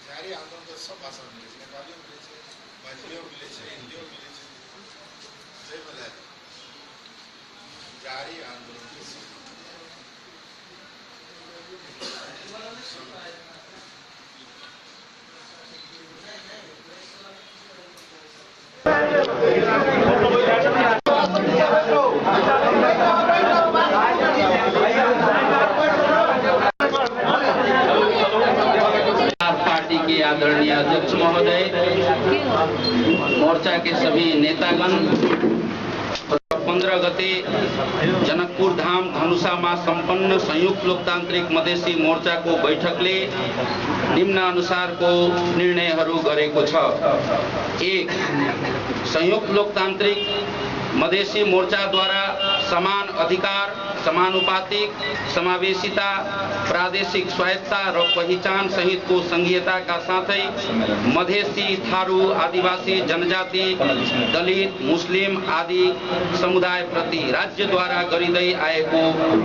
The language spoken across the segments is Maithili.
जारी आंदोलन तो सब भाषा में मिले, नेपालियों में मिले, मैथिलियों में मिले, हिंदियों में मिले, जय मिला जारी आंदोलन के पार्टी के आदरणीय अध्यक्ष महोदय, मोर्चा के सभी नेतागण, 15 गते जनकपुर धाम धनुषामा सम्पन्न संयुक्त लोकतान्त्रिक मधेसी मोर्चाको बैठकले निम्न अनुसारको निर्णयहरू गरेको छ। 1. संयुक्त लोकतान्त्रिक मधेसी मोर्चाद्वारा समान अधिकार, समानुपातिक, समावेशिता, प्रादेशिक स्वायत्तता र पहिचान सहितको संघीयताका साथै मधेसी, थारू, आदिवासी, जनजाति, दलित, मुस्लिम आदि समुदायप्रति राज्यद्वारा गरिँदै आएको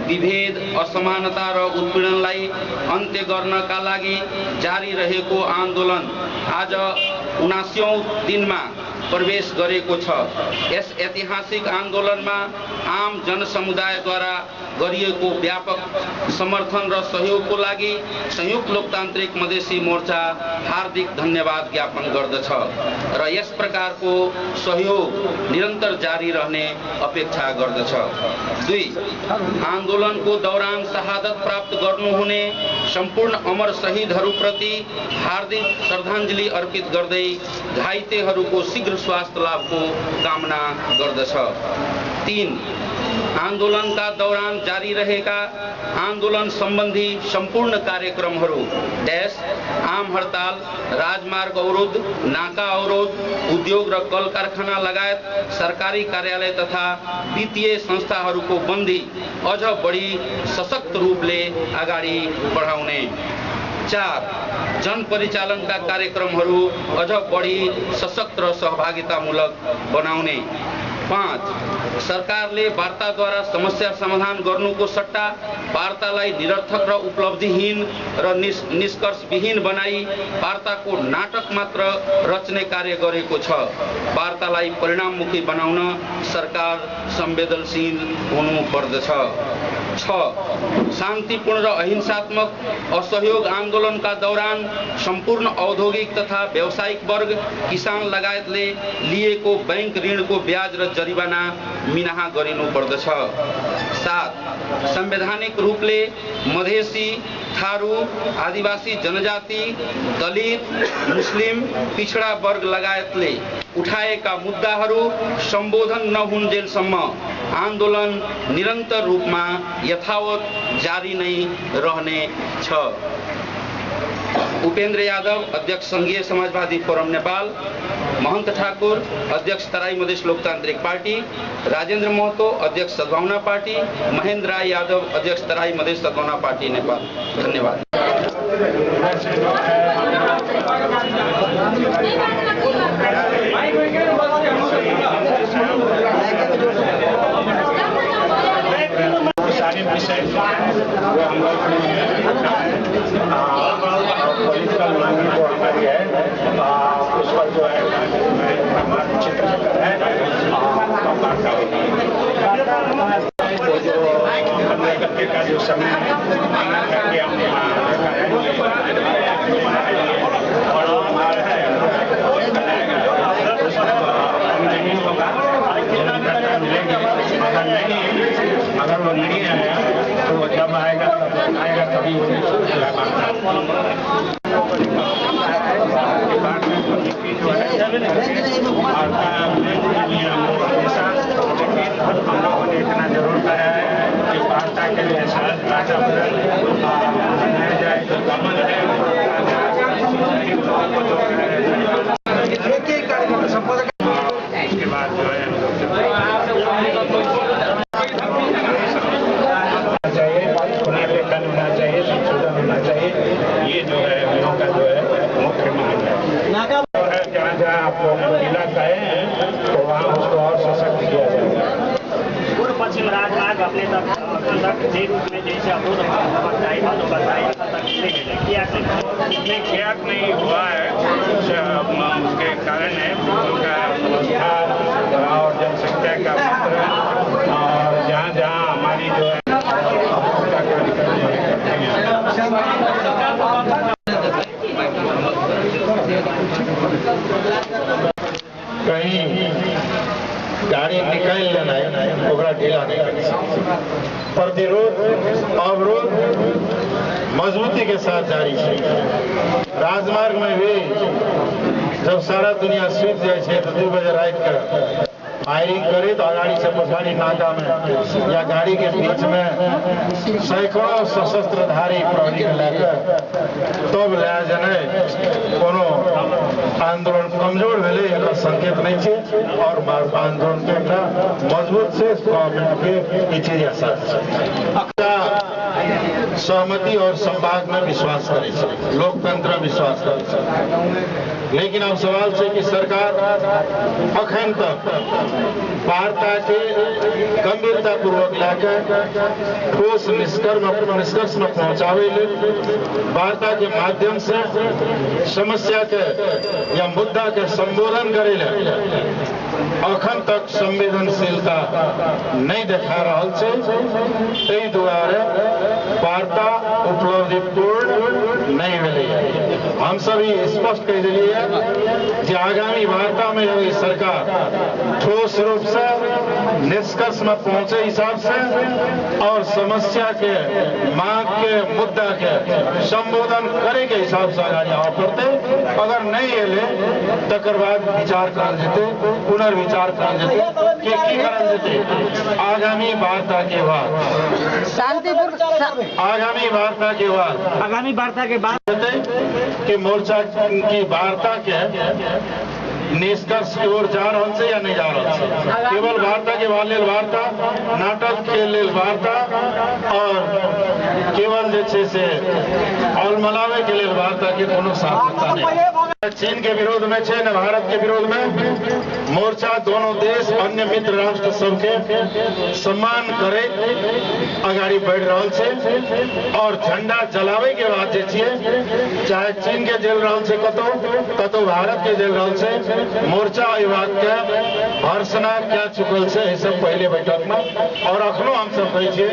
विभेद, असमानता र उत्पीडनलाई अन्त्य गर्नका लागि जारी रहेको आन्दोलन आज 79औं दिनमा प्रवेश गरेको छ। यस ऐतिहासिक आन्दोलनमा आम जनसमुदायद्वारा गरिएको व्यापक समर्थन र सहयोगको लागि संयुक्त लोकतान्त्रिक मधेसी मोर्चा हार्दिक धन्यवाद ज्ञापन गर्दछ र यस प्रकारको सहयोग निरन्तर जारी रहने अपेक्षा गर्दछ। 2. आन्दोलनको दौरान शहादत प्राप्त गर्नुहुने सम्पूर्ण अमर शहीदहरूप्रति हार्दिक श्रद्धाञ्जली अर्पित गर्दै घाइतेहरूको शीघ्र स्वास्थ्य लाभको कामना गर्दछ। 3. आन्दोलनका दौरान जारी रहेका आन्दोलन सम्बन्धी सम्पूर्ण कार्यक्रमहरू डैश आम हडताल, राजमार्ग अवरोध, नाका अवरोध, उद्योग र कल कारखाना लगायत सरकारी कार्यालय तथा वित्तीय संस्थाहरूको बन्दी अझ बढी सशक्त रूपले अगाडि बढाउने। 4. जनपरिचालनका कार्यक्रमहरू अझ बढी सशक्त र सहभागितामूलक बनाउने। 5. सरकारले वार्ताद्वारा समस्या समाधान गर्नुको सट्टा वार्तालाई निरर्थक र उपलब्धिहीन र निष्कर्षविहीन बनाई वार्ताको नाटक मात्र रच्ने कार्य गरेको छ। वार्तालाई परिणाममुखी बनाउन सरकार संवेदनशील हुनुपर्दछ। 6. शान्तिपूर्ण र अहिंसात्मक असहयोग आन्दोलनका दौरान सम्पूर्ण औद्योगिक तथा व्यावसायिक वर्ग, किसान लगायतले लिएको बैंक ऋणको ब्याज र जरिवाना मिनाहा गरिनुपर्दछ। 7. संवैधानिक रूपले मधेसी, थारू, आदिवासी, जनजाति, दलित, मुस्लिम, पिछडा वर्ग लगायतले उठाएका मुद्दाहरू सम्बोधन नहुन्जेलसम्म आन्दोलन निरन्तर रूपमा यथावत जारी नै रहने छ। उपेन्द्र यादव, अध्यक्ष संघीय समाजवादी फोरम नेपाल, महन्त ठाकुर, अध्यक्ष तराई मधेस लोकतान्त्रिक पार्टी, राजेन्द्र महतो, अध्यक्ष सद्भावना पार्टी, महेन्द्र राय यादव, अध्यक्ष तराई मधेस सद्भावना पार्टी नेपाल। धन्यवाद। सारे विषय वो हम लोग पॉलिटिकल मांगी जो हमारी है उस पर जो है हमारा क्षेत्र है वो जो 15 गते का जो समय है मांगा करके हम और हमारा नहीं होगा, मिलेंगे। अगर नहीं, अगर वो नहीं आया तो जब आएगा तब आएगा, तभी वो वार्ता के लिए हम लोग हमेशा, लेकिन हम लोगों ने इतना जरूर कहा है कि वार्ता के लिए सहज वातावरण बनाया जाए, जो दमन है उसके बाद जो है हम लोग चाहिए, पुनर्लेखन होना चाहिए, संशोधन होना चाहिए। ये जो है हम लोगों का जो है मुख्य मांग है। जहाँ जहाँ आप लोग जिला गए हैं तो वहाँ उसको और सशक्त किया जाएगा। पूर्व पश्चिम राजमार्ग अपने तक तक जे रूप में जैसे अवरोध चाहिए ख्यात नहीं हुआ है, उसके कारण है का व्यवस्था और जनसंख्या का वितरण और जहाँ जहाँ हमारी जो है उसका कार्यक्रम जो है करते हैं। कहीं गाड़ी निकाल लेना है ओकरा ढीला नहीं कर सकते। प्रतिरोध अवरोध मजबूती के साथ जारी है। राजमार्ग में भी जब सारा दुनिया सुत जाए है तो 2 बजे रात के फायरिंग करे तो गाड़ी से पछाड़ी नाका में या गाड़ी के बीच में सैकड़ों सशस्त्रधारी प्रहरी के लेकर तब ले जने कोनो आंदोलन कमजोर भेलै एकर संकेत नहीं छै और आंदोलन के एकटा मजबूत से गवर्नमेंट के ई चीज एहसास छै। सहमति और संवाद में विश्वास करे छै, लोकतंत्र में विश्वास करे छै, लेकिन अब सवाल छै कि सरकार अखन तक वार्ता के गंभीरता पूर्वक लैके ठोस निष्कर्ष में पहुंचावे लेल वार्ता के माध्यम से समस्या के या मुद्दा के संबोधन करे लेल अखन तक संवेदनशीलता नहीं देखा रहल छै। ताहि दुआरे वार्ता उपलब्धिपूर्ण नहीं भेलै। हम सब ई स्पष्ट कहि देलियै जे आगामी वार्ता में यदि सरकार ठोस रूप से निष्कर्ष में पहुंचे हिसाब से और समस्या के मांग के मुद्दा के संबोधन करे के हिसाब से अगाड़ी आबऽ पड़तै। अगर नहीं एलै तकर बाद विचार करल जेतै, पुनर्विचार करल जेतै कि की करल जेतै। आगामी वार्ता के बाद शांतिपूर्ण आगामी वार्ता के बाद आगामी वार्ता के बाद कि मोर्चा की वार्ता के निष्कर्ष की ओर जा रहल छै या नहीं जा रहल छै। केवल वार्ता के बाद लेल वार्ता, नाटक के लेल वार्ता और केवल जे छै से अलमलावे के लेल वार्ता के कोनो सार्थकता नहीं। चीन के विरोध में छै न भारत के विरोध में मोर्चा दोनों देश अन्य मित्र राष्ट्र सबके सम्मान करे अगाड़ी बढ़ रहल छै और झंडा जलावे के बाद जे छियै चाहे चीन के जेल रहल छै कतौ कतौ भारत के जेल रहल छै, मोर्चा एहि बात के भर्सना कए चुकल छै एहि सब पहले बैठक में। और अखनो हम सब कहै छियै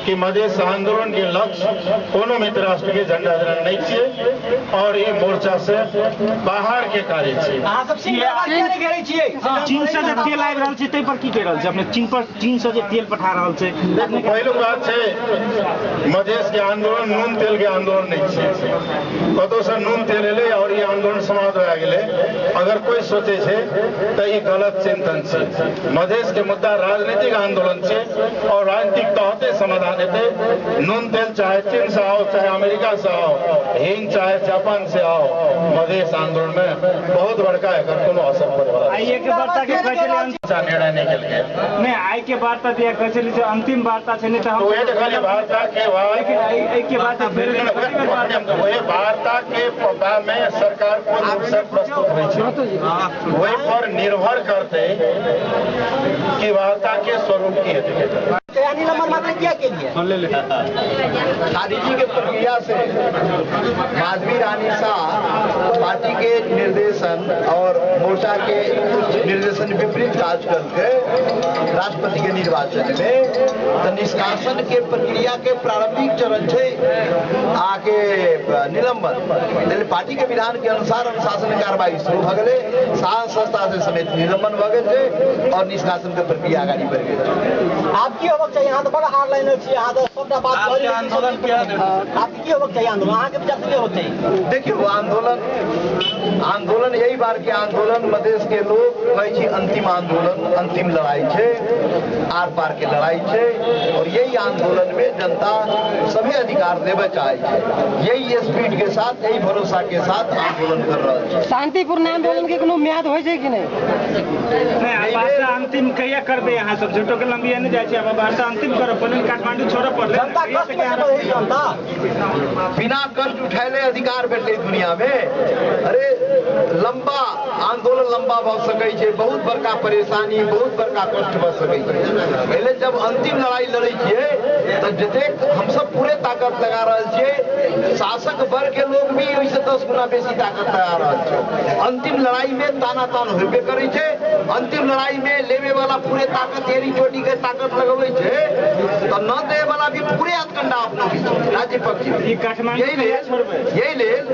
कि मधेश आंदोलन के लक्ष्य कोनो मित्र राष्ट्र के झंडा जलाना नहीं छियै और ये मोर्चा से बाहर के कार्य छै। चीन से जे तेल आबि रहल छै ताहि पर की कहि रहल छै अपने? चीन पर चीन से जे तेल पठा रहल छै, पहिलुक बात छै मधेश के आंदोलन नून तेल के आंदोलन नहीं छै। कतौ से नून तेल एलै और ये आंदोलन समाप्त भए गेलै, अगर कोई सोचे छै तऽ ई गलत चिंतन छै। मधेश के मुद्दा राजनीतिक आंदोलन छै और राजनीतिक तहते समाधान हेतै। नून तेल चाहे चीन से आओ चाहे अमेरिका से आओ, हिंद चाहे जापान से आओ, मधेश आंदोलन में बहुत बड़का एकर कोनो असर पड़े वाला आइए के वार्ता के निर्णय नहीं केलकै। नहीं आइ के वार्ता दिया कहै छलै जे अंतिम वार्ता छै, नहीं तऽ हम वएह खाली वार्ता के बाद एहि के बाद वही वार्ता के में सरकार कोन रूप से प्रस्तुत होइ छै वही पर निर्भर करते कि वार्ता के स्वरूप की हेतै। खारिजी के प्रक्रिया से माधवी रानी शाह पार्टी के निर्देशन और मोर्चा के निर्देशन विपरीत काज करके राष्ट्रपति के निर्वाचन में तो निष्कासन के प्रक्रिया के प्रारंभिक चरण है आके निलंबन। लेकिन पार्टी के विधान के अनुसार अनुशासन कार्रवाई शुरू भ गेलै, सात संस्था से समेत निलंबन भ गेल और निष्कासन के प्रक्रिया अगाड़ी बढ़ि गेल। आब की होबक चाही? अहाँ तऽ बड़ा हार्ड लाइनर छी, अहाँ तऽ सबटा बात कहलियै। आंदोलन आब की होबक चाही? आंदोलन अहाँके विचार से की होबक चाही? देखियौ, आंदोलन आंदोलन यही बार के आंदोलन आंदोलन मधेश के लोग कहै छी अंतिम आंदोलन, अंतिम लड़ाई छै, आर पार के लड़ाई छै और यही आंदोलन में जनता सभी अधिकार देवे चाहे छै। यही स्पीड के साथ, यही भरोसा के साथ आंदोलन कर रहा है। शांतिपूर्ण आंदोलन के कोनो म्याद होइ छै कि नहीं? नहीं, वार्ता अंतिम कहिया करबे? यहाँ सब झूठो के लंबिया नहीं जाए, अब वार्ता अंतिम करब पड़ले, काठमांडू छोड़े पड़ले। जनता कष्ट में छै, जनता बिना कष्ट उठैले अधिकार भेटले दुनिया में। अरे लंबा आंदोलन लंबा भऽ सकै छै, बहुत बड़का परेशानी, बहुत बड़का कष्ट भऽ सकै छै। पहिले जब अंतिम लड़ाई लड़ै छियै तऽ जतेक हमसब पूरे ताकत लगा रहल छियै, शासक वर्ग के लोग भी ओहिसँ 10 गुना बेसी ताकत लगा रहल छै। अंतिम लड़ाई में ताना तान होबे करै छै, अंतिम लड़ाई में लेवे वाला पूरे ताकत एड़ी चोटी के ताकत लगबै छै तऽ न दे वाला भी पूरे हथकंडा अपनाबै छै राज्य पक्ष। यही लेल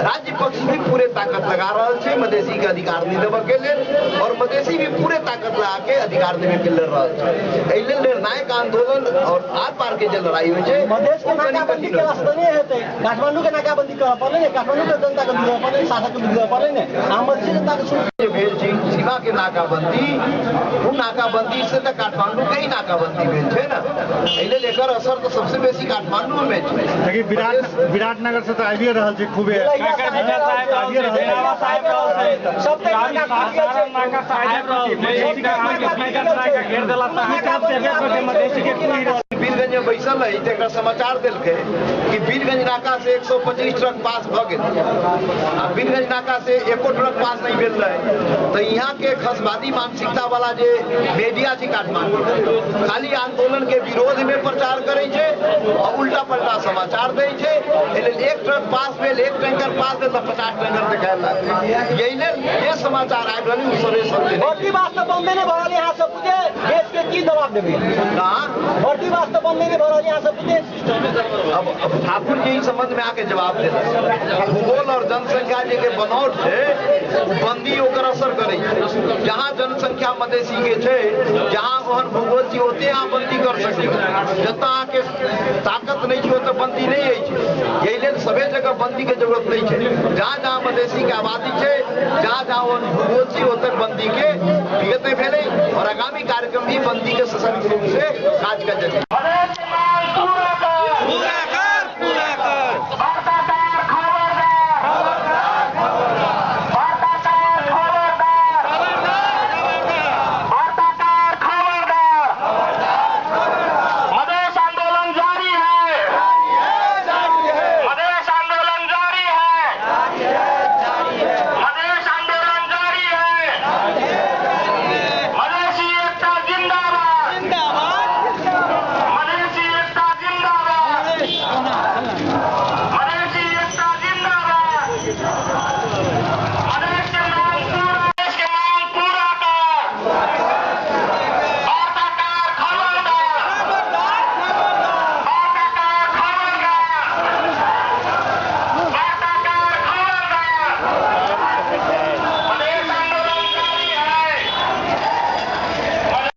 राज्य पक्ष भी पूरे ताकत लगा रहल छै मधेसी के अधिकार नहीं देवे के लेल और मधेसी भी पूरे ताकत लगा के अधिकार देवे के लेल रहल छै। एहि लेल निर्णायक आंदोलन और आर पार के जे लड़ाई होइ छै, मधेश के नाकाबंदी केला से नहि हेतै, काठमांडू के नाकाबंदी करऽ पड़लै ने, काठमांडू के जनता के बुझऽ पड़लै, शासक के बुझऽ पड़लै ने। आ मधेसी जनता के जे भेल छै सीमा के नाकाबंदी, ओ नाकाबंदी से तऽ काठमांडू के ही नाकाबंदी भेल छै ने। एहि लेल एकर असर तऽ सबसे बेसी काठमांडू में छै। लेकिन विराटनगर से तऽ आबिए रहल छै खूबे। बीरगंज में बैसल रही तऽ एकटा समाचार देलकै कि बीरगंज नाका से 125 ट्रक पास भऽ गेल आ बीरगंज नाका से एको ट्रक पास नहीं भेल रहे। तऽ यहाँ के खसवादी मानसिकता वाला जे मीडिया छै काठमांडू, खाली आंदोलन के विरोध में प्रचार करै छै और उल्टा पलटा समाचार दै छै। एहि लेल एक ट्रक पास भेल, एक टैंकर पास भेल तऽ 50 टैंकर देखायल लागलै। यही लेल जे समाचार आबि रहल ओ सबे सत्य। भर्ती वास्ते बंदे नहि भऽ रहल यहाँ सब बुझे देश के की दबाव देबै? भर्ती वास्ते बंदे नहीं भऽ रहल यहाँ सब बुझे। अब ठाकुर जी ई संबंध में आके जवाब देलक। भूगोल और जनसंख्या जे के बनौट छै ओ बंदी ओकर असर करै छै। जहाँ जनसंख्या मधेसी के छै, जहाँ ओहन भूगोल छै, ओते अहाँ बंदी कर सकै। जतऽ अहाँके ताकत नहि छै ओतऽ बंदी नहि अछि। यही लेल सभे जगह बंदी के जरूरत नहीं छै। जहाँ जहाँ मधेसी के आबादी छै, जहाँ जहाँ ओहन भूगोल छै, ओतऽ बंदी के विगत में भेलै और आगामी कार्यक्रम भी बंदी के सशक्त रूप से काज कयल जेतै।